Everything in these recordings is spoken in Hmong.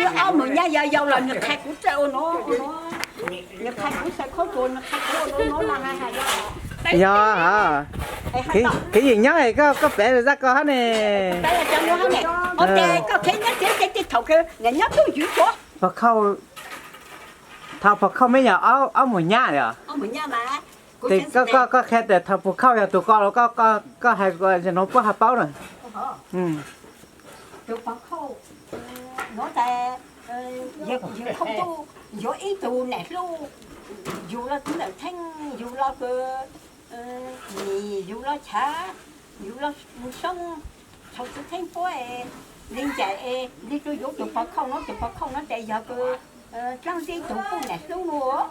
Ob mos nyab yau yau los nws qhia kuv txawj ua no, nws qhia kuv xaws khaub dluag, nws qhia kuv ua no no na. Yog, kev yeej nyob koj, koj pev zaj ko hab ne. Koj qhia nyob teb teb thaum nyob tuj ywv tuav. Thaum pos khauj meb yog ob mos nyab yog? Tes koj qhia tias thaum pos khauj yog tus ko los koj hais no puab ho paub na. Tus pos khauj no tas, yawg khauj ntuj yuav ib tug nam hlub, yug los txiv ntawm theej, yug los kws nim, yug los chav, yug los soob, thaum txiv theej puab es li ncaim es li rua yuav tus pos khauj no, tus pos khauj no tes yog kws dlaab ntsib tug puj nam hlub nuav,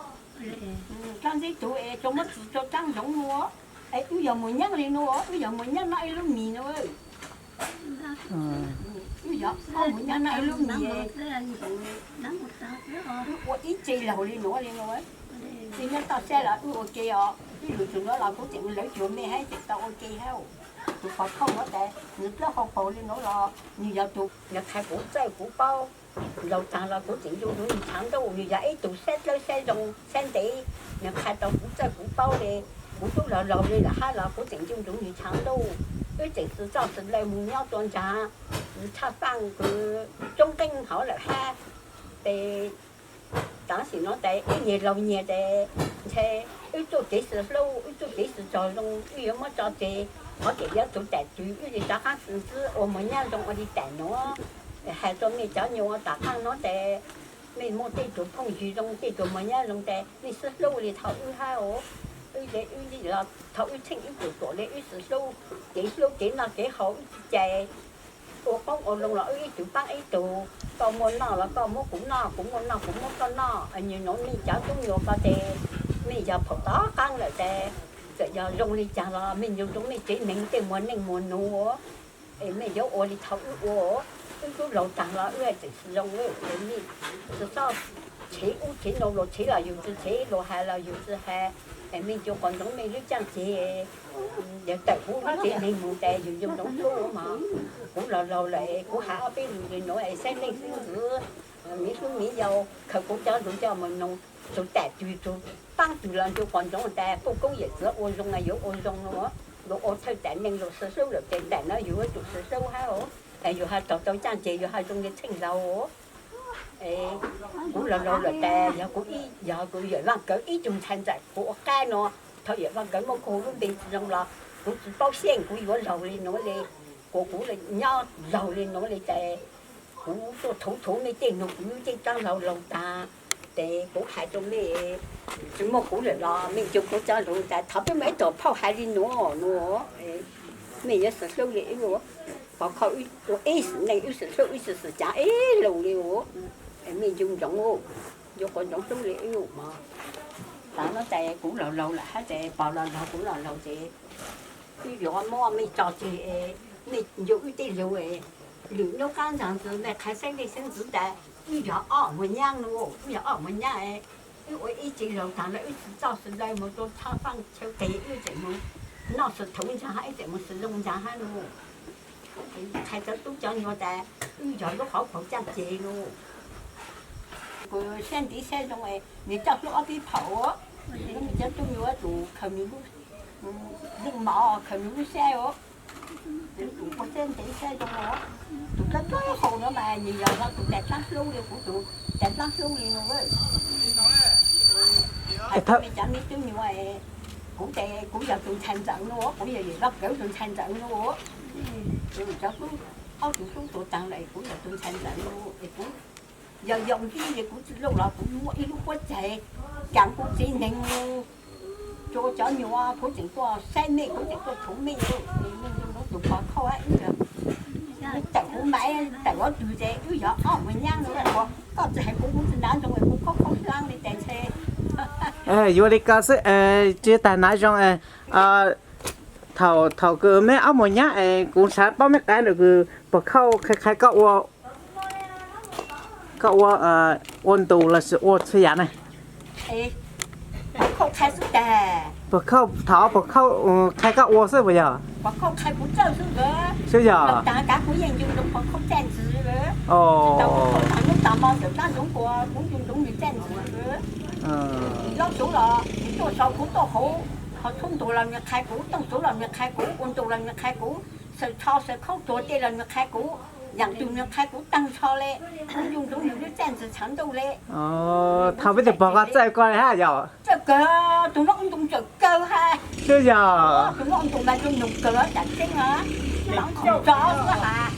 dlaab ntsib tug es rua muab txwv rua dlaab zoov nuav, es wb yog mos nyab li nuav, wb yog mos nyab noj ib lub mis nuav. Wb yog ob mos nyab noj ib lub mis, wb ua ib tse laug li nuav li nuav. Wb nyob toj siab los wb ua ke os, ib lus tug nuav los kuv tseem lawv cuag mej hab tseem tau ua ke hab. Tus pos khauj nuav tas nws dlawb hauv paug li nuav los nws yog tus, nws qhia kuv txawj kuv paub, laug taag los kuv tseem ncu ntsuv nws tshav ntuj, nws yog ib tug sab dlawb sab zoo sab ntev, nws qhia tau kuv txawj kuv paub li. Kuv tub laug laug li lawm hab los kuv tseem ncu ntsuv nws tshav ntuj. Wb tseem xwm txoj xwm lawv mus nyob tua ntsaag, nws tshaj faaj kws coob qeej hov lawm hab. Tes tam sim no tes wb nyias laug nyias tes ntshe wb txuj kev xwm hlub, wb txuj kev xwm txog zoo, wb yuav muab tso tseg, qhov tseem yuav tsum tam twg wb li rov qaab xwm ntxwb ua mos nyab zoo ua li tas nuav. Hais rua mej cov nyuas tom qaab nuav tes mej muaj tej tug phooj ywg zoo, tej tug mos nyab zoo tes mej xwb hlub li thaum wb hab os. Wb, wb los thaum wb tsheej ib tug tuam li wb xwm hlub, kev hlub kev noj kev haus wb tsi cais, ua qoob ua loo los wb ib tug paab ib tug, koj muaj noj los koj muab kuv noj, kuv muaj noj kuv muab koj noj. Nwg nuav mej cov tub nyuas ko tes mej yog phaum tom qaab lawm tes txawm yog zoo li caag los mej ncu ntsoov mej tsev neeg tej muag neej muag nuav, es mej yuav ua li thaum wb ua. Wb tub laug taag los wb tseem zoo, mej tsi txhob tshev ub tshev nuav, luas tshev los yug tsi tshev, luas hais los yug tsi hais, es mej ncu qhov ntsoov mej lub caaj ceg. Yog tawm kuv lub tsev neeg mus tes yug ncu ntsoov tub mog. Kuv laug laug lawm es kuv has ob peb lus li nuav es saib leej xwb ntxwv, miv hlub miv yau, khaws kuv cov lug coj mus noog, tug tam twg tug paab twg los ncu qhov ntsoov tas puj koob yawm txwv ua zoo na yuav ua zoo nuav. Luas ua thawj tam neeg luas xwm hlub lawm tes tam nuav yug yuav tsum xwm hlub hab os. Es yug has tog tau caaj ceg yug has zoo li tsheej laug. Kuv laug laug lawm tas yog kuv ib, yog kuv yawm vaaj kawv ib tug ntxhais ntxawm kuv ua qab nuav, thaum yawm vaaj kawv muab kuv lub npe tsi zoo los kuv tsi paub xyeej kuv yuav laug li nuav li, kuas kuv nyob laug li nuav li tas kuv tuaj thuv thuv mej tej nug kuv lub caij dlaab laug laug taag. Tes kuv has rua mej, tsi muaj kuv lawm los mej ncu kuv cov lug tas thov peb muaj ib tug phauj hais li nuav nuav, mej yuav xwm hlub li wb. Pov khauj ua ib sim neej wb xwm hlub ib xwm xwm caav ib lus li os. Mej ncu ntsoov, ncu qhov ntsoov hlub li wb mog. Taag nuav tas kuv laug laug lawm hab tes pog laug laug kuv laug laug tes wb yuav muab mej tso tseg, mej ncu wb tej lug, lwm nub qaab ntaag ntxwg mej qha xeeb leej xeeb ntxwv tas wb yog ob mos nyab nuav, wb yog ob mos nyab, wb ua ib tse laug taag lawm wb tsi txoj xwm lawv mus rua tshaj faaj chaw qeg wb tseem mus noj xwm thuv ntsaag hab wb tseem mus xwm zoo ntsaag hab nuav. Qha cov tub cov nyuas tas wb yog lub hauv paug caaj ceg nuav. Kuv sab ntiv sab zoo, nwg coj hlub ob peb phaum, cov tub nyuas tus khaws nwg lub, leej mov khaws nwg lub sab os. Tus ua sab ntiv sab zoo, tus dlaab dlaab hau nuav mas nwg yog tus tas dlaab hlub li kuv tus tas dlaab hlub li nuav. Has rua mej cov me tub nyuas, kuv tes kuv yog tus ntxhais ntxawm nuav, kuv yog yawm vaaj kawv tus ntxhais ntxawm nuav. Cov tub, ob tug tub tuag taag lawm kuv yog tus ntxhais ntxawm nuav es kuv yog yog ntsib li kuv tsi lug los kuv muaj ib lub puab txag kaam kuv tsev neeg rua cov nyuas, kuv tseem tuaj saib mej, kuv tseem tuaj thuv mej, mej ncu ntsoov tus pov khauj hab wb, wb tawm huv mas tawm huv twg tes wb yog ob mos nyab nuav, koj tsi has kuv, kuv tsi nav zoo, kuv khaub khaub hlaab li tes ntshe yuav li ko xwb, tsi tas nav zoo. Thaum, thaum kws meb ob mos nyab es kuv xav paub meb qab ntawm kws pov khauj qha qha koj ua, koj ua, ua ntus lossis ua txhua yam ne? Pov khauj, thaum pov khauj qha koj ua xwb puas yog? Xwb yog. Tab zoov kuv, kuv nco ntsoov nws txaj ntxwv. Nws zaub tsuv los nws tuaj so kuv tuaj hauv, ho txhub ntuas los nws qhia kuv, tooj tsuv los nws qhia kuv, ua ntu los nws qhia kuv, xaws tsho xaws khaub tuag tej los nws qhia kuv, yaam twg nws qhia kuv taag nrho le. Kuv nco ntsoov nws lub txaj ntxwv tshav ntuj le. Thaum peb tug pog ko txawj koj le hab yog? Txawj kawg, tus no ua ntu txawj kawg hab. Twb yog. Tus no ua ntu mas zoo nyoog kawg, tam tseeb mas khoom tso xwb has.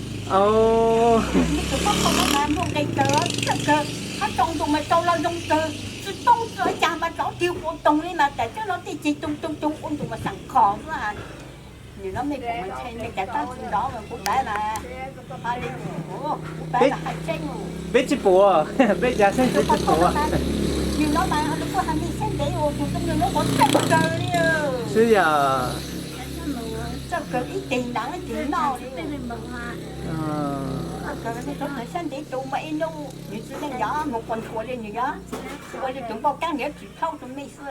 Tus poj kho no mas muaj nqe kawg, txawj kawg, hab tsaus ntuj mas tsaus los zoo kawg, tsi poob tsi ua caag mas tsov twg puas toog li mas tam tseeb no tej ceg tug tug tug ua ntu mas xaam qhov xwb has. Nws no mej pum mas ntshai mej cav taab tsi nrov mas kuv pav mas, kuv pav mas hais tseeb, peb tsi pum, peb cav xeeb ntxwv tsi pum. Nws no mas kuj has mej saib ntev ua tus tub nws lub qhov txawj kawg li. Txawj kawg ib teg ntav ib teg noj li. Txawj kawg, saib ntev tus mas ib hnub nws tsi leej yog moog quas ntsuas li nws yog, ua li tus npauj kaab nws yuav tsis thaub rua mej xwb.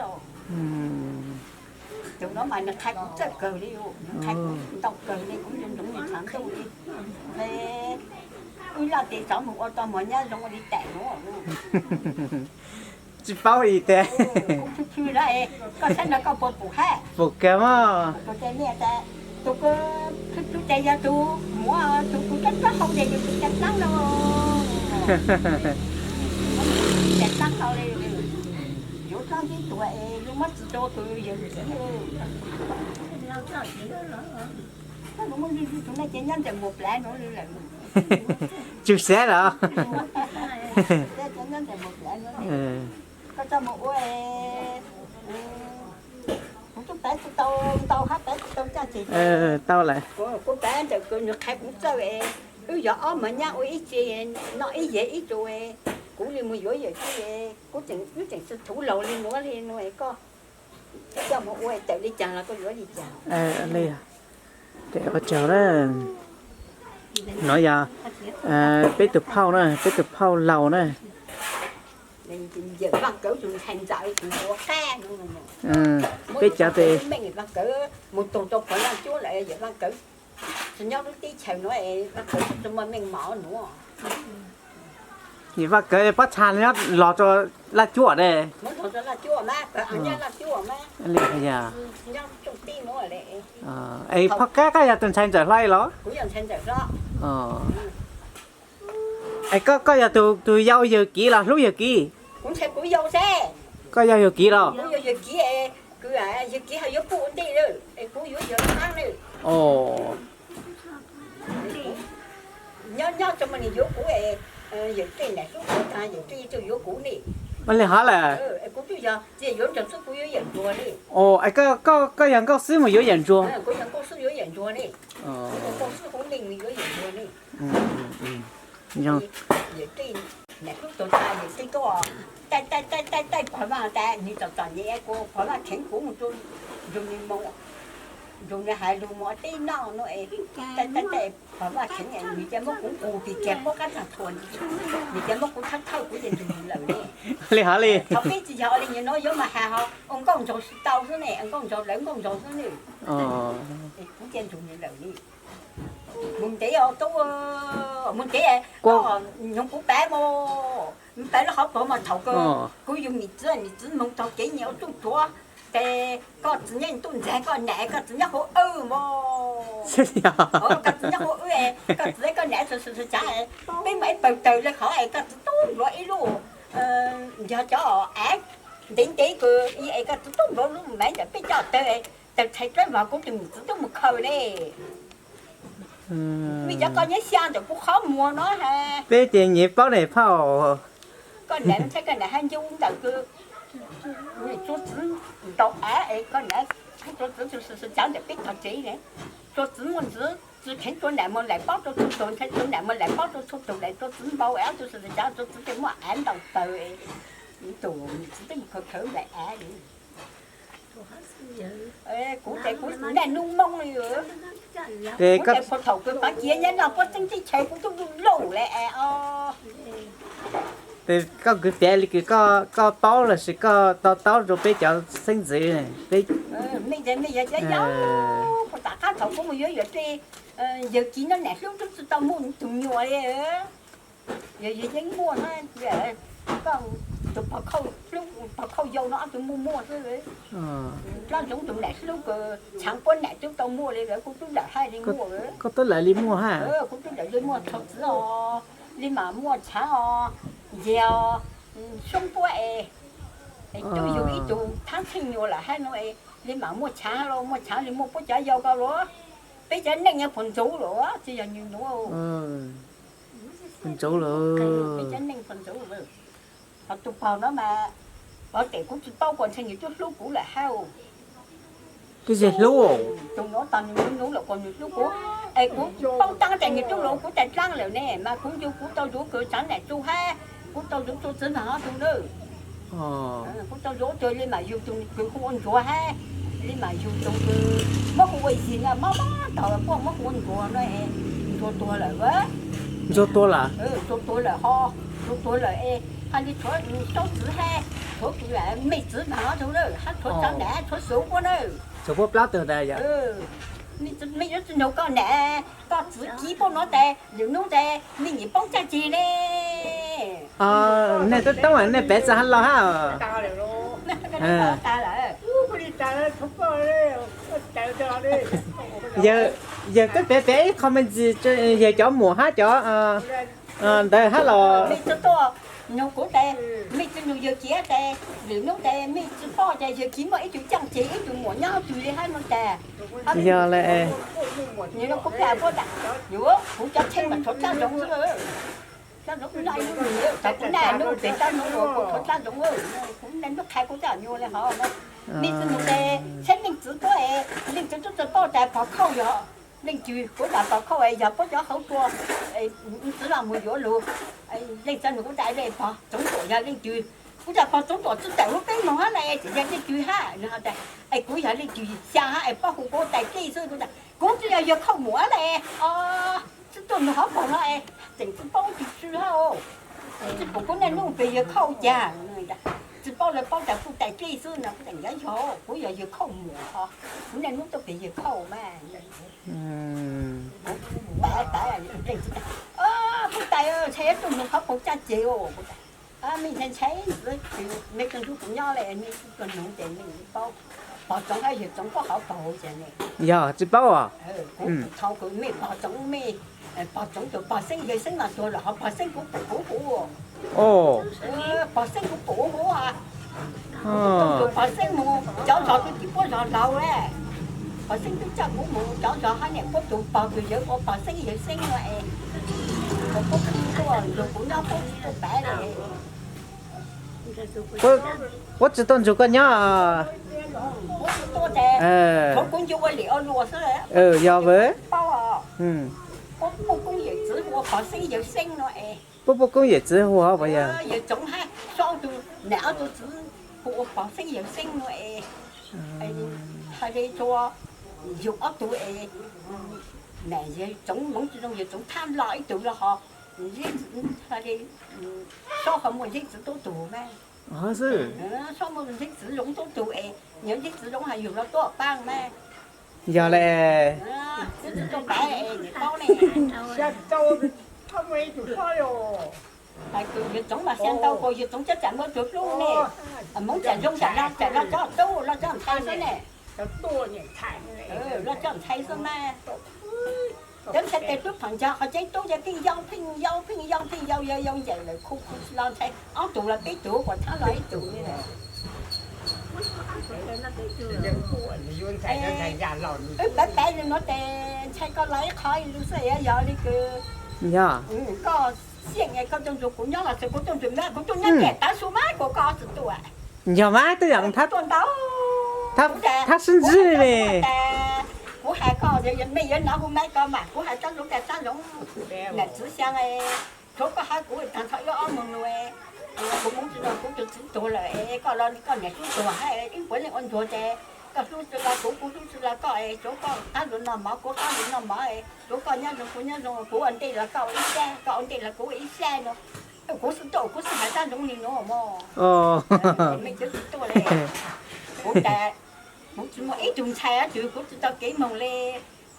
Tus no mas nws qhia kuv txawj kawg li, nws qhia kuv ntau kawg li, kuv nco ntsoov nws tshav ntuj li. Wb laj tes tsov moog ua tau mos nyab zoo ua li tam nuav. Tsi paub i tes. Kuv chwj chwj na, koj saib no koj puas pum hab? Pum kawg mas. Tus kws chwj chwj tes yog tus muam, tus kws rab rab hau tes yog tus cav taab no. Cav taab no, yuav dlaab ib tuag es yuav muab txwv rua tus yawg txiv. Tus no ces nyob ntawm Muas Plav no li lawm. Tsum xav los. Koj tso mus ua, kuv tub pav tsi tau ntau hab, pav tsi tau caj ces tau lawm. Kuv pav ntawm kws nws qhia kuv txawj es, wb yog ob mos nyab ua ib tse, noj ib yam ib tug, kuv li mus yuav yawm txiv, kuv tseem, wb tseem tsi thuv laug li nuav li no es koj coj mus ua tawm li cas los koj yuav li cas. Tes ua tsaug na. No yog peb tus phauj na, peb tus phauj laug na. Yawm Vaj Kawv tus ntxhais ntxawm tus ua qab, peb cov tes Vaj Kawv mus tug rau Pov Laj Cuab lawm, Yawm Vaj Kawv tsis nyob lub teb chaws nuav, Vaj Kawv tsis muaj meej mom nuav. Yawm Vaj Kawv pob txha nyob los rau Laj Cuab ne. Laj Cuab mas, Laj Cuab mas. Es Phauj Kab koj yog tus ntxhais ntxawm hlob los? Es koj, koj yog tus yau yawg Kiv los hlub yawg Kiv? Kuv ntshai kuv yau xwb. Koj yog yawg Kiv los? Kuv yog yawg Kiv, yawg Kiv ho yuav puj ua ntej lawm es kuv yuav yawg Qab lawm. Nyob nyob tso mas nws yuav kuv, yawm Tej nam hlub kuv tag yawm Tej tau yuav kuv ne. Ua li hov lawm. Kuv twb yog txiv yuav ntsuag xwb kuv yuav yawm ntsuag ne. Es koj, koj yog nkauj xwb mus yuav yawm ntsuag? Kuv yog nkauj xwb yuav yawm ntsuag ne. Kuv yog nkauj xwb kuv leej mus yuav yawm ntsuag ne. Yawm Tej nam hlub kuv tag yawm Tej tuaj taij taij taij Pov Vaj tas nws txom txom nyem kuv, Pov Vaj kheev kuv mus rau nrug nws mus, nrug nws hais lug mus ua teb noj no es, taij taij taij Pov Vaj kheev nws cia muab kuv nqus tis kiag puab qab tag thuam, nws cia muab kuv thawj thawj kuv cia nrug nws lawm ne. Li hov li. Thaum peb tsis yog li nws no yuav mas has ho ua nkauj nraug tsis tau xwb ne, ua nkauj nraug lawv nkauj nraug xwb ne. Kuv cia nrug nws lawm ne. Mus ntev os tub, mus ntev, koj nyoog kuv pav mus, pav lub hauv paus mas thaum kawg kuv yug mim txiv, mim txiv moog taug kev nyias ua tsuj tsuav, ces koj txiv nyob tuaj ntxag koj nam, koj txiv nyob hauv wb mas. Koj txiv nyob hauv wb, koj txiv koj nam txawm sawv txawv tsav, peb muaj ib pawg tawg le qhov es koj txiv tub npluav ib lub, yog cov av ntev ntev kawg es koj txiv tub npluav lub maiv ntawm peb cov tawg, tawg txhais dlawb vog kuv tus mim txiv tub mus khaws ne. Vim cov koj nyob xya ntawm kuv qhov muag no. Peb ces nyias paub ne phauj. Koj nam ntshai koj nam hab ncu ntawm kws tsuav txiv ntaus av es koj nam tsuav txiv tug sawv txawv tsav ntawm peb tog tsev ne. Tsuav txiv muaj ntxiv, txiv kheev tsuav nam mus laim paub rau txhua tug, ntshai tsuav nam mus laim paub rau txhua tug, laim tsuav txiv npau av tug sawv txawv tsav, tsuav txiv tes muaj av ntaus taws, tug txiv twb mus khaws khaws nplaim av li. Kuv ces kuv naj nub moob li. Kuv ces puag thaum kws paav kiav nyob noj puab txeeb teb chaws kuv tub luj luj le os. Ces koj kwv piav li kws koj paub lossis koj to taub rau peb cov xeeb ntxwv? Mej, mej yog cov yau, puag tom qab thaum kuv mus yuav yawm Tej, yawg Kiv nyob nam hlub tub tsi tau muaj tug nyuam li. Yog yus yeej muaj na, koj tus pog khauj yau no ob tug muaj muaj xwb. Dlaab Zoov tus nam hlub kawg, Tshaav puab nam tub tau muaj li lawm, kuv tub lawm hab li muaj. Koj tub lawm li muaj hab? Kuv tub lawm li muaj txhua txwv os, li mas muaj Tshaav os, Nyiag os, Soob puab es, tub yug ib tug thaab tsheej nyuas lawm hab no es, li mas muaj Tshaav los muaj Tshaav li muaj puab cov yau ko los, peb cov neej nyob puag ntxov lawm tsis yog nyuag nuav. Puag ntxov lawm. Peb cov neej puag ntxov lawm. Ho tus pog no mas, ua tes kuv tsis paub kuas ntshe nws twb hlub kuv lawm hab. Twb yog hlub. Tus nuav tog nws nuav nuav lawm kuas nws hlub kuv, es kuv paub taab tes nws twb lug kuv tas dlaab lawm ne, mas kuv ncu kuv tau zuv kws Tshaav nam txug hab, kuv tau zuv txhua txwv npaag ob tug na. Kuv tau zuv ua tug li mas yug tug kws hu ua Ntsuag hab, li mas yug tug kws muab hu ua Yig no, mob mob tog puab muab hu ua Ntsuag no, Ntsuag tuag lawm. Ntsuag tuag lawm? Ntsuag tuag lawm ho, Ntsuag tuag lawm es, hab li tshuav Saub txwv hab, tshuav kws Mej txwv npaag ob tug na, hab tshuav Tshaav nam tshuav Suav puab na. Tshuav puab plaub tug ntawd yog? Mej yuav tsi nug koj nam, koj txwv kiv puab nuav tas lwm nub tas mej nyam poob caj ceg ne. Nej tub toob nej pem txawm hab los hab. Yawg koj pem pem ib qho me ntsis, yawg cov muam hab cov ntawd hab los. Mej tsi tuaj nug kuv tas, mej tsi nug yawg kiv tas, lwm nub tas mej tsi paub tas yawg kiv muaj ib tug caaj ceg ib tug muam nyob twg li hab no tas. Yog le, kuv cov tsheej mas tshuav Tshaav Zoov xwb. Tshaav Zoov noj ib lub nyiam, thaum kuv naj nub pem Tshaav Zoov, kuv tshuav Tshaav Zoov, kuv naj nub qha kuv txaj nyuag le hov. Mej tsi nug tas, saib Leej txwv puab es, Leej txwv tub tsi paub tas pog khauj yog leej twg, kuv tas pog khauj es yog puab cov hauv tua, txwv los mus yuav lug. Leej txwv nug kuv tas, pog Txoov Tuam yog leej twg? Kuv tas pog Txoov Tuam tsi tawm huv peb moog hab le, tseem yog leej twg hab? Es kuv yog leej twg xyaa hab es paub hu kuv tais dlej xwb. Kuv tas kuv tsi yog yawg khauj muam le. Tsi tuaj nug hov paug no es tseem tsi paub tug tsw hab. Tsi pum kuv naj nub pem yawg khauj cas, tsi paub le paub tas hu tais dlej xwb no. Kuv tas yog, kuv yog yawg khauj muam ho, kuv naj nub tuaj pem yawg khauj mas. Kuv tas, kuv tas, ntshai tuaj nug hov paug caj ceg. Mej ntshai ntshai, mej tuaj nrug kuv nyob le, mej tuaj nug ces mej paub. Pog Txoov hab yawg Txoov puab hov paug ces ne. Yog tsi paub os. Kuv thaum kws mej pog Txoov, mej pog Txoov tus pog Xeeb yawg Xeeb mas tuag lawm, ho pog Xeeb kuv pum kuv hu. Pog Xeeb kuv pum hu. Tus pog Xeeb mus cov zog twb tim puab zog laug le. Pog Xeeb twb coj kuv mus cov zog hab niam puab tus pog kws yawg ua pog Xeeb yawg Xeeb no es, puab khwv tuaj nrug kuv nyob, puab tsi tuaj pav le. Puab tsi tuaj nrug koj nyob. Puab tsi tuaj tas, thaum kuv ncu ua lim ua luam xwb. Yog vwm. Puab puj koob yawm txwv hu ua pog Xeeb yawg Xeeb no es. Puab puj koob yawm txwv hu hov puas yog? Yawg Txoov hab Saub tug nam ob tug txwv hu ua pog Xeeb yawg Xeeb no es. Hais le txhua yug ob tug es, nam yawg Txoov moov tsi zoo, yawg Txoov thab los ib tug los ho, Saub ho muaj Zeeb txwv tub tug mas. Saub muaj Zeeb txwv zoo tub tug es, nyob Zeeb txwv zoo hab yug los tuaj paab mas. Yog le. Tub tug paab es paub ne. Hais kws yawg Txoov mas xyaa ntau kws yawg Txoov coj tsam muaj tug hlub ne. Moov tsam zoo tsam no, tsam no coj tub los coj ntxhais xwb ne. Los coj ntxhais xwb mas. Cov ntxhais tes tub phaam ncaag qhov tseeb tub ces pheej yau pheej yau pheej yau pheej yau yau yau ncaim lawm khu khu tsi los ntxhais ob tug los peb tug kuas thab los ib tug li. Wb pav pav li nuav tes ntshai koj los ib qho ib lub xwb yog li kws koj xyeej koj tuaj nrug kuv nyob los txawm kuv tuaj nrug nyob, kuv tuaj nyob tiam tav su mas kuas koj tsi tuaj. Yog mas twb yog tuaj ntau. Thab sib ntsib li. Kuv hais koj, mej yuav nov hu mas koj mas kuv hais Txaab Zoov tas Txaab Zoov, nam txwv xyaa, tshuav koj hab kuv taag nrho ib ob moog nua, kuv moov tsi zoo, kuv tus txwv tuag lawm es koj los koj niam hlub tuag hab ib puav leej ua ntsuag ces koj hlub tsi los kuv, kuv hlub tsi los koj es tshuav koj qaab ntuav noj mov, kuv qaab ntuav noj mov es tshuav koj nyob zoo kuv nyob zoo, kuv ua ntej los koj ua ib sab, koj ua ntej los kuv ua ib sab no. Kuv xwb tuaj, kuv xwb hais Txaab Zoov li nuav mog. Mej txwv tsi tuaj le. Kuv tas kuv tsi muaj ib tug ntxhais ob tug, kuv tsi tau kev moog le,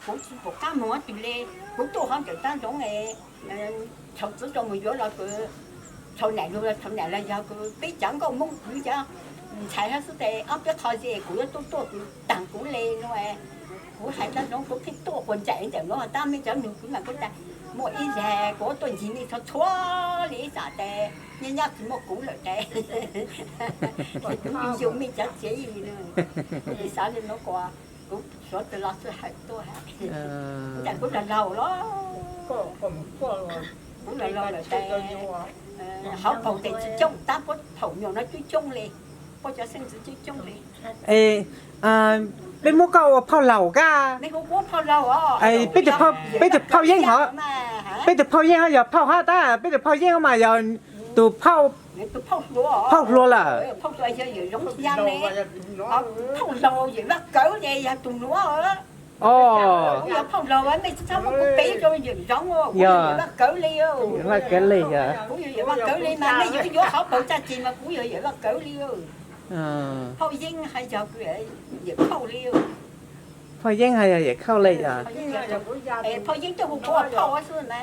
kuv tsi pum qaab moog ob tug le. Kuv tuaj hov ntawm Txaab Zoov es, Thaum txiv tau mus yuav los kws, thaum nam lug los thaum nam los yog kws peb cov nkauj Hmoob kwv cov ntxhais hab xwb tes ob peb qho ze kuv yuav tuaj tuaj kws taag kuv le no, kuv hais dlaab nuav kuv pheej tuaj quas ntsais ntawm nuav tab mej cov nug kuv mas kuv tas muaj ib zag kuv tuaj ncig mej txhua txhua le ib xam tes nyob nyob tsis muaj kuv lawm tes kuv yug mej cov txiv ib xav le nuav kuas kuv suav tsi los txhua hawm tuaj hab. Ntawm kuv laug laug los, kuv laug laug lawm tes hauv paug tes tsi coob tab puab thaum nyuam no coob coob le, puab cov xeeb ntxwv coob coob le. Peb muab koj ua phauj laug kab. Peb tus phauj yeeb hov, peb tus phauj yeeb hov yog phauj hab tab peb tus phauj yeeb mas yog tus phauj hluas lawm. Phauj laug yog tus nuav, kuv yog phauj laug, mej txhob muab kuv pe rau yawm zoov, kuv yog yawm Vaj Kawv le, Vaj Kawv le yog, kuv yog yawm Vaj Kawv le mas mej yuav yuav qhov paug txaj ci mas kuv yog yawm Vaj Kawv le. Phauj yeeb hab yog yawm phauj le. Phauj yeeb hab yog yawm phauj le yog. Phauj yeeb twb hu kuv phauj xwb na.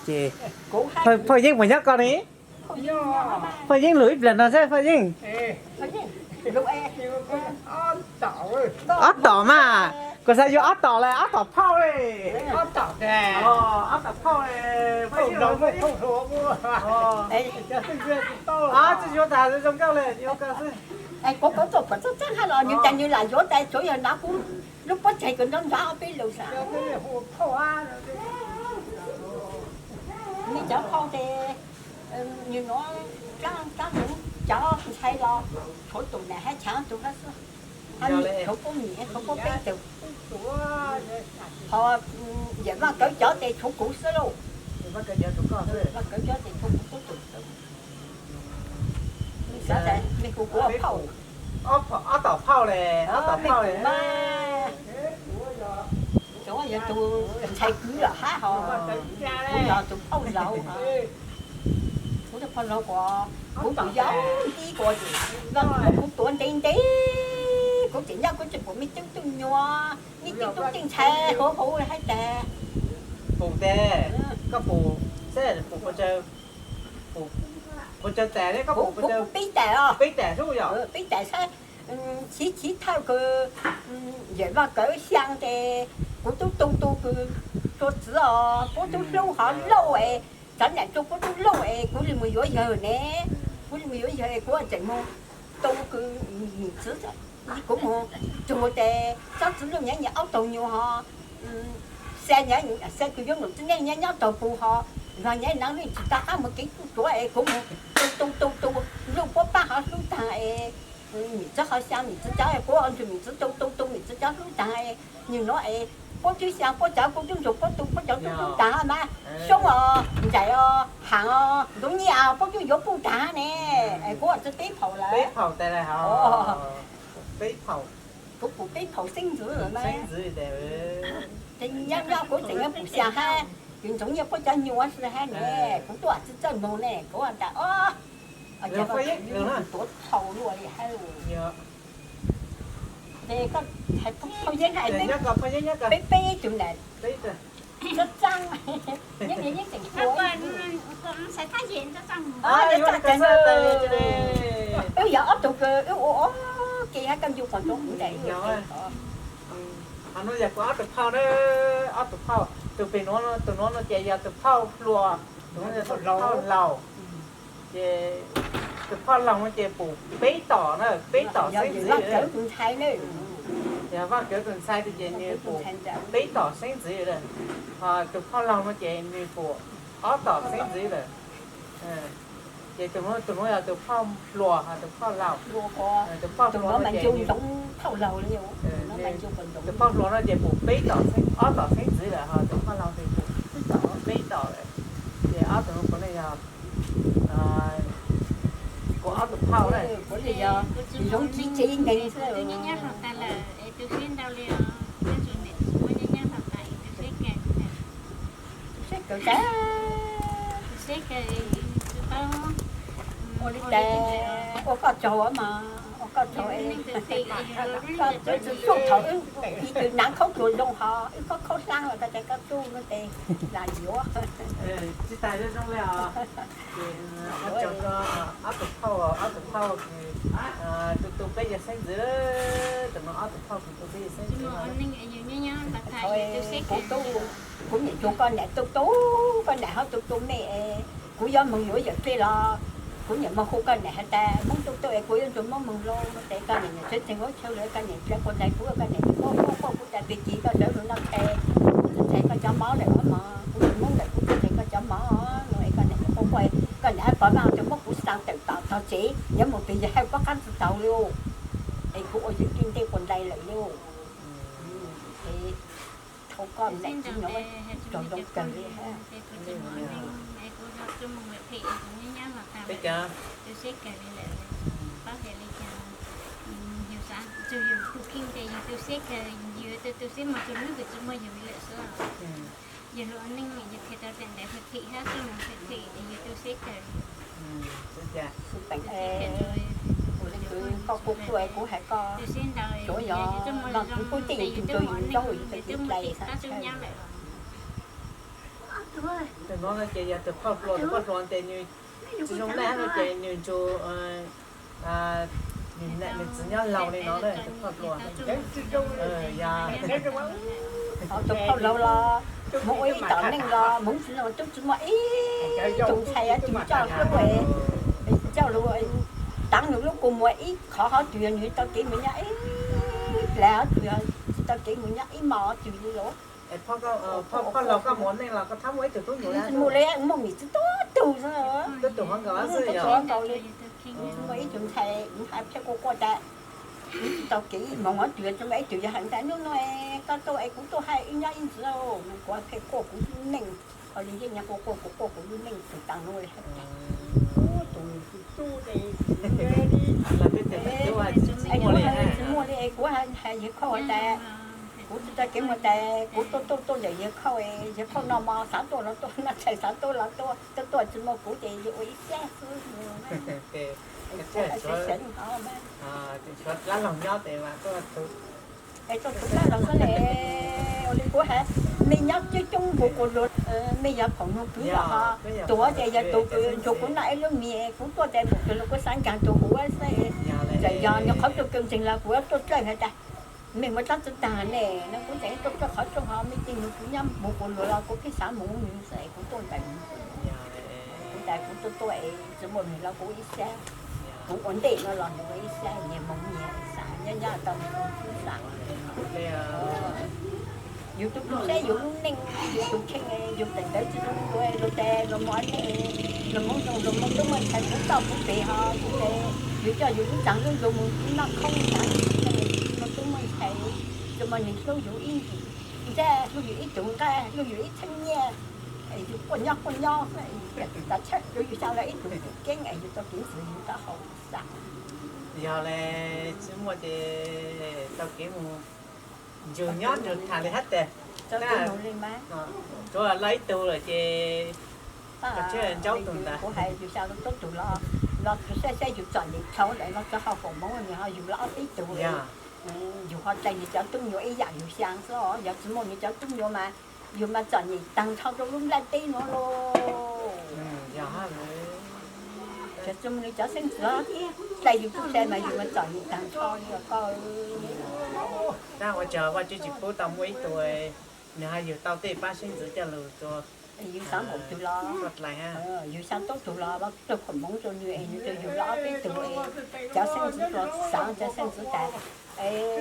Ces phauj yeeb puas nyob koj ne? Phauj yeeb lug ib plag no seb phauj yeeb. Ob tom mas, kuv xav yuav ob tom le, ob tom phauj le. Ob tom phauj le, phauj yeeb, tsi yuav tas zoo nkauj le, yuav koj xwb. Kuv tuaj pom txob txeeb hab los nws tas nws lam yuav tas tsuav yog nav kuv lub pob tsaig kws nrov nrov peb lug xwb. Mej cov phauj tes, nws nuav dlaab dlaab nuav cov ntxhais los tshuav tus nam hab cov tub hab xwb. Hab tshuav puab mim, tshuav puab peb tug. Ho yawm Vaj Kawv cov tes tshuav kuv xwb lauj. Vaj Kawv cov tes tshuav kuv tub tug. Mej hu kuv phauj. Ob tom phauj le, ob tom phauj le. Tsuav yog tus ntxhais kwv lawm hab ho, kuv yog tus phauj laug. Kuv tus phauj laug kuas kuv tus yau ntib kuas kuv tuav ntev ntev, kuv tseem nyob kuv tsi pum mej coob tug nyuas, mej coob tug tij ntxhais huv huv hab tas. Pum tes, koj pum, seb pum puas tsawg tes, koj pum puas tsawg, peb tes os, peb tes xwb yog, peb tes xwb. Chiv chiv thawj kws yawm Vaj Kawv xyaa tes kuv tub tu tu kws rua txiv os, puab tub hlub hov lauj es, cov nam rua puab tub lauj es kuv le mus yuav yawg ne, kuv le mus yuav yawg es kuv tseem mus tu kws nws txiv, kuv mus tsuag tes tsob txiv luj nyav nyias aub taug nyuas ho, xa nyav, xa kws yuav num txiv neej nyob nyob taug pug ho, nrog nyav naav lwj tsis tau qab mus kev tuj tuav es kuv mus tu tu tu tu luj puab paab hov hlub taag es, mim txiv ho xyaa mim txiv cov, kuv nrug mim txiv tu tu tu mim txiv cov hlub taag es, nwg nuav es puab twb xyaa puab cov, kuv twb nrug puab tu puab cov tub hlub taag mas, Soob os, Nraim os, Haam os, Ntxoov Nyiaj os, puab twb yuav puj taag ne. Kuv tsi peb phaum lawm, peb phaum tes lawm hov, peb phaum, kuv pum peb phaum xeeb ntxwv lawm mas. Ces nyob nyob kuv tseem yuav pum xyaa hab, kws Ntxoov Nyiaj puab cov nyuas xwb hab ne, kuv tuaj tsi txawj moog ne, kuv tas o, tuav thaum luaj li hab. Ces koj hais phauj yeeb hais peb, peb tug nam txaaj txaaj, yeeb yeeb tseem ua, wb yog ob tug kws wb ua ke hab koj ncu qhov ntoo kuv nraim. Qhov nuav yog kuv ob tug phauj na, ob tug phauj, tug pem nuav, tug nuav no ces yog tug phauj hluas, tug nuav yog tug phauj laug. Ces tug phauj laug no ces pum peb tom na, peb tom xeeb ntxwv. Yog Vaj Kawv tug ntxhais ces nwg pum peb tom xeeb ntxwv lawm. Ho tug phauj laug no ces nwg pum ob tom xeeb ntxwv lawm. Ces tug nuav, tug nuav yog tug phauj hluas ho tug phauj laug. Tug phauj hluas no ces, tug phauj hluas no ces pum peb tom, ob tom xeeb ntxwv lawm ho tug phauj laug ces pum peb tom lawm. Ces ob tug nuav puav leej yog kuv ob tug phauj na. Zoo tsis tsev neeg xwb. Seb kawg tas, ua li tas, ua koj tsaug mas, ua Koj thaum, koj tsuj thaum wb ib tug naav khaub dluag zoo hos wb khaub khaub hlaab los koj tias koj tsuj no tes lam yuav. Tsis tas zoo zoo le os. Ua tsaug rau ob tug phauj, ob tug phauj kws tu tu peb yawg xeeb ntxwv, tus no ob tug phauj kws tu peb yawg xeeb ntxwv. Kuv, kuv niam tsuag koj nam tu tu, koj nam ho tu tu mej, kuv yuav moog yuav yawm dlej los kuv niam moog hu koj nam has tas Moob tu tu es kuv yuav nrug Moob moog lug no tes koj nam niam tshwj tseeg huab chaw lawm koj nam dlav quas ntais kuv, koj nam quaj quaj quaj kuv tas pig kis koj sawv lug noj tshais, kuv tshwj tseeg koj cov mov lawm mog, kuv tsis Moob lawm kuv tshwj tseeg koj cov mov no es koj nam quaj quaj, koj nam has pog Vaaj tug muab kuv xaa tawm tom tog tsev yuav moog peg yawg hawj pob qaab tsi taug le, es kuv ua yawm dlej ntej quas ntais lawm le. Dhau koj nam txiv no raug zoo kawg le hab. Ua le kws koj kuj kuj kuv has koj, tsuav yog Vaajtswv pub tej yug tug tug yug zaub yug tug cev dlais xaav tshawj. Tus no ces yog tus phauj hluas, tus phauj hluas tes nws tsis zoo laj no ces nws ntsug, nws nam nws txiv nyob laug le no na, tus phauj hluas. Yog tus phauj laug los moog ua ib tom neej los moog tsis, tub tsis muaj ib tug ntxhais tug coj hlub, coj lug taav nws lub kua muag ib qhov hov tug yog nws tau kev mus nyob ib dlaag hov tug yog tsis tau kev mus nyob ib mos tug li los. Phauj laug koj mus neej los koj txhob muaj ib tug tub nyuas le, muaj mim txiv tub tug xwb, tub tug hov nkaus xwb, tub tug hov nkaus le. Tsis muaj ib tug ntxhais, kuv has phiaj kuv quaj tas kuv tsis tau kev moog hov tug, tsis muaj ib tug yog has tas nub nua koj tuaj es kuv tuaj hab wb nyob ib ntsis, kuv phiaj quaj kuv lub neej, ho li ncej nyag quaj quaj kuv quaj kuv lub neej tug taag nuav le. Tub tug tub le, tsis muaj le, kuv has yawg khauj tas kuv tsis tau kev mus tas kuv tuaj tuaj tuaj ntawm yawg khauj, yawg khauj noj mov xaav tuaj los tuaj, noj tshais xaav tuaj los tuaj, tuaj tuaj tsis muaj kuv ces yawg ua ib sab xwb. Tshuav dlaab laug nyob tes, es tug dlaab laug xwb le. Ua le kuv has, mej nyob coob coob npaum quas luag, mej yog phoom noog kwv los ho, tuag ces yog tug kws nrug kuv noj ib lub mis, kuv tuaj tes npaum kws lug kuv xaav nkaag tug huv xwb. Txawm yog nws qhov rooj kaw ntseeg los kuv tuaj dlawb has tas mej muaj dlaab tsi taag ne no, kuv tseem tuaj dlawb qhov rooj ho mej tej nug kuv nyob npaum quas luag los kuv pheej xaav moog nws xwb es kuv tuaj ntawm nws. Kuv tas kuv tuaj tuaj es tsis muaj nws los kuv ua ib sab, kuv ua ntej no los nws ua ib sab, nyias moog nyias xaav, nyob nyob tau nws xaav. Yug tug tub saib yug lub neej, yug tug kheej, yug teem ntawd tsis zoo dua luag tes luag muaj neej, luag moog zoo luag muaj tub muaj ntxhais puv toj puv peg ho kuv tes yug coj yug lub tsaag lub lug moog noj khoob ntag, muaj tub muaj ntxhais, tsis muaj neeg hlub yug ib ntsis, ntshe hlub yug ib tug nqaj, hlub yug ib txheeb nyiaj, es yug quaj nyob quaj nyob xwb, yug tsis tas tshawj rua yug xyaa lawm ib tug txuj keeb es yug tau kev ntxwv yug taub hau xwb. Yog le, tsis muaj ces tau kev mus ntsug nyob ntsug tham li hab tes. Tsuav loj ib tug lawm ces, kuv hais yug xyaa lub tub tug los, los tsuav saib saib yug txom nyem dhau lawm los tsuav hau foom hmoov nws ho yug lawm ob peb tug. Yug ho dlai nws cov tub nyuas ib yaam yug xyaa xwb os, yog tsis muaj nws cov tub nyuas mas yug mas txom nyem taag nrho rau lub nplaj teb nuav lauj. Yog tsis muaj nws cov xeeb ntxwv dlai yug tub saib mas yug mas txom nyem taag nrho li os koj. Tab ua tsaug Vajtswv tsis pub tau muaj ib tug, nws ho yug tau tej paab xeeb ntxwv coj lug rua, yug xaav npaum tug los, yug xyaa tub tug los tsuav foom hmoov rua nws es nws tsuas yug lawm ob peb tug es cov xeeb ntxwv tsuas xaav cov xeeb ntxwv tas, es,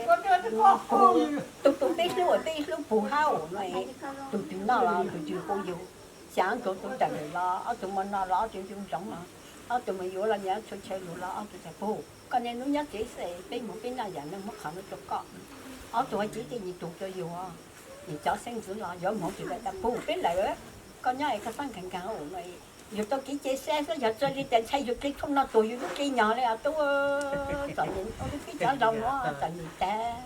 pug, tug tug peb hlub peb hlub pug hab no, tug twg noj los tug twg pub yug, xyaa tug tug tawm lawm los ob tug muaj noj los ob tug ncu ntsoov, ob tug mus yuav los nyias tshua chaw lug los ob tug tas pug koj niaj hnub nyob tsev xwb peb mus peb noj yam nuav muab qhov nuav rua koj. Ob tug ho cev tej nyias tug rua yug, nws cov xeeb ntxwv los yuav moog tug tas pug peb lawm, koj nyob es koj xaav nkaag nkaag no, yug tau kev cia sab xwb yog txawm li tas ntshai yug dle thooj no tuag yug lub dle nyog le os tub. Txom nyem ua lub peb cov laug nuav txom nyem tag.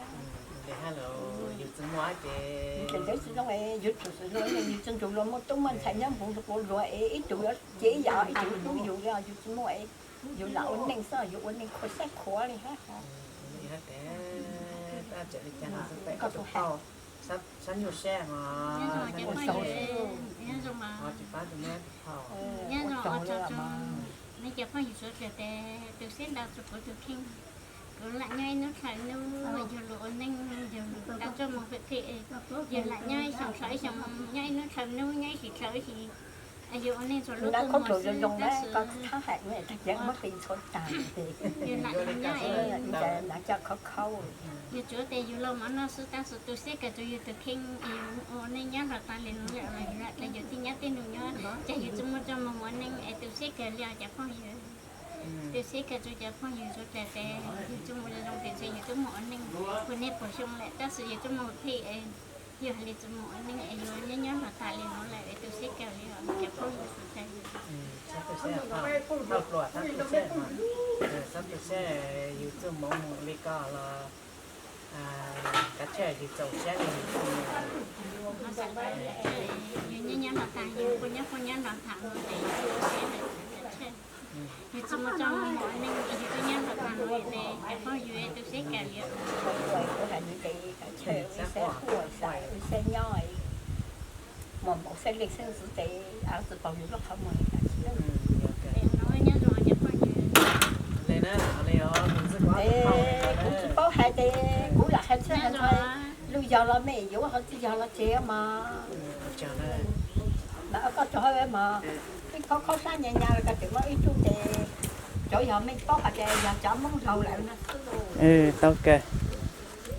Tseem ntawd tsis zoo es yug tsuas xwm zoo yug tsi nrug luag muaj tub muaj ntxhais nyob npoo quas luag es ib tug yuav cia ib yam ib tug hlub yug li os, yug tsis muaj es Yus lam ua neej xwb, yus ua neej khuv xim khuav li hab. Koj tus hais, sab nyuaj sab mas, nyob zoo, nyob zoo, nej cov phooj ywg suav dlawg tes, tu siab ntau rua kuv tus kheej. Kuv lam nyob ib hnub dhau hnub yog lug ua neej, yog lug tau txuj moog phem phem, yog lam nyob ib xyoos sau ib xyoos, nyob ib hnub dhau hnub nyob ib sim dhau ib sim, yog ua neej txug lub kub mob xwb, tab sis yog lam nyob, yog tsuav tes yug laug mov noj xwb, tab sis tu siab kawg rua yug tus kheej, yug ua neej nyob los taag le nuav lawm los yug lam rua yug tej nyab tej nug nyob, ces yug txuj moog txuj moog ua neej es tu siab kawg li os cov phooj ywg. Tu siab kawg rua cov phooj ywg suav dlawg tes, yug txuj moog zoo zoo tes ntshe yug txuj moog ua neej puag niaj puag xyoo lawm, tab sis yug txuj moog phem es yug hais li txuj moog ua neej es yug nyob nyob los taag le nuav lawm es tu siab kawg li os cov phooj ywg suav dlawg. Xab tu siab yug txuj moog moog li koj los kav tsij yug txaus siab li. Yug nyob nyob los taag, yug quaj nyob quaj nyob los taag, yug txuj moog txuj moog ua neej es yug txuj nyob los taag nuav tes cov phooj ywg tu siab kawg li. Kuv hais yug tes kav tsij wb saib quaj saib wb saib nyob, muaj npaum xeeb leej xeeb ntxwv tes, tsi paub yug lub qhov muag. Nyob zoo cov phooj ywg. Kuv tsi paub hais tes kuv lam hais txhua hais ntxhua, lug yog los mej yuav, ho tsi yog los tseg mog. Mas koj tso mog, ib khob khaub hlab nyas nyas los koj tseem muab ib tug tes, cov yog mej paub hais tias yog cov Moob Laug lawm no xwb. Tau kawg.